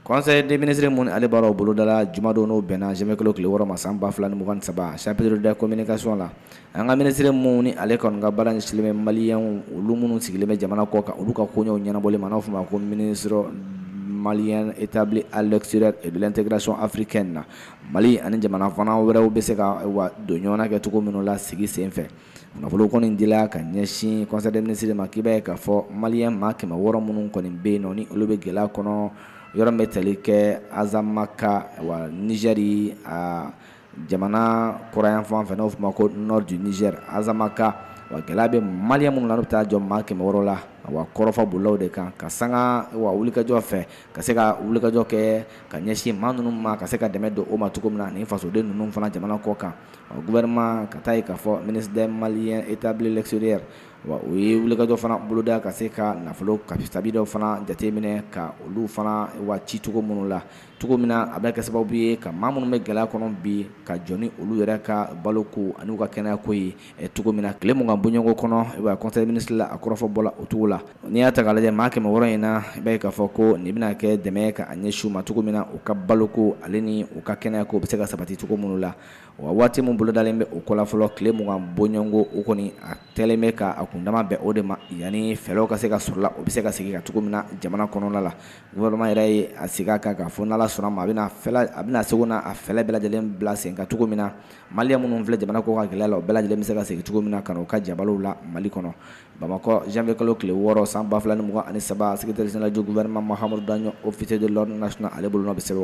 Conseil des ministres mun ale baaraw bolodala jumadon, n'o bɛnna janvier kalo tile 6 ma san 2023, chapitre de communication la, an ka ministre mun ni ale kɔni ka baara ɲɛsinnen bɛ maliyɛnw, olu minnu sigilen bɛ jamana kɔ kan, olu ka koɲɛw ɲɛnabɔli ma, n'a fɔ ma ko ministre malien établi à l'extérieur et de l'intégration africaine na, Mali ani jamana fana wɛrɛw bɛ se ka wa don ɲɔgɔn na kɛ cogo minnu la sigi sen fɛ. Nafolo kɔni dila ka ɲɛsin conseil des ministres ma k'i b'a ye k'a fɔ maliyɛn maa 600 minnu kɔni bɛ yen nɔ, ni olu bɛ gɛlɛya kɔnɔ, yɔrɔ min bɛ tali kɛ Azamaka wa Nizɛri, a jamana kɔrɔyan fan fɛ, n'o fɔ ma ko nord du Niger, Azamaka wa, gɛlɛya bɛ maliyɛn minnu na, n'u bɛ taa jɔ maa 600 la. Wa kɔrɔfɔ bololaw de kan ka sanga wa wulikajɔ fɛ, ka se ka wulikajɔ kɛ ka ɲɛsin maa ninnu ma, ka se ka dɛmɛ don o ma cogo min na, ni fasoden ninnu fana jamana kɔ kan. Gouvernement ka taa ye k'a fɔ ministre des Maliens établis à l'extérieur wa, o ye wulikajɔ fana boloda ka se ka nafolo kasabi dɔ fana jateminɛ ka olu fana wa ci cogo minnu la, cogo min na a bɛ kɛ sababu ye ka maa minnu bɛ gɛlɛya kɔnɔ bi, ka jɔ ni olu yɛrɛ ka baloko ani ka kɛnɛyako ye cogo min na tile 20 bɔɲɔgɔnko kɔnɔ. Conseil ministre la, a kɔrɔfɔ bɔla o cogo la. N'i y'a ta k'a lajɛ, maa 600 in na, i b'a ye k'a fɔ ko nin bɛna kɛ dɛmɛ ka a ɲɛsin u ma cogo min na, u ka baloko ale ni u ka kɛnɛyako bɛ se ka sabati cogo minnu la. Wa waati min bolodalen bɛ o ko la fɔlɔ, tile 20 bɔɲɔgɔnko, o kɔni a tɛlen bɛ ka a kundama bɛn o de ma, yanni fɛɛrɛw ka se ka sɔrɔ la, o bɛ se ka segin ka cogo min na jamana kɔnɔna la. Gouvernement yɛrɛ ye a sigi a kan k'a fɔ n'Ala sɔnna ma, a bɛna segu n'a fɛɛrɛ bɛɛ lajɛlen bila sen kan cogo min na, maliyɛn minnu filɛ jamana kɔ ka gɛlɛya la, o bɛɛ lajɛlen bɛ se ka segin cogo min na ka na u ka jabaliw la Mali kɔnɔ. Bamakɔ, janvier kalo tile 6 san 2023, secrétaire général du gouvernement, Mahamadou Daɲɔ, officier de l'ordre national, ale bolonɔ bɛ sɛbɛn o la.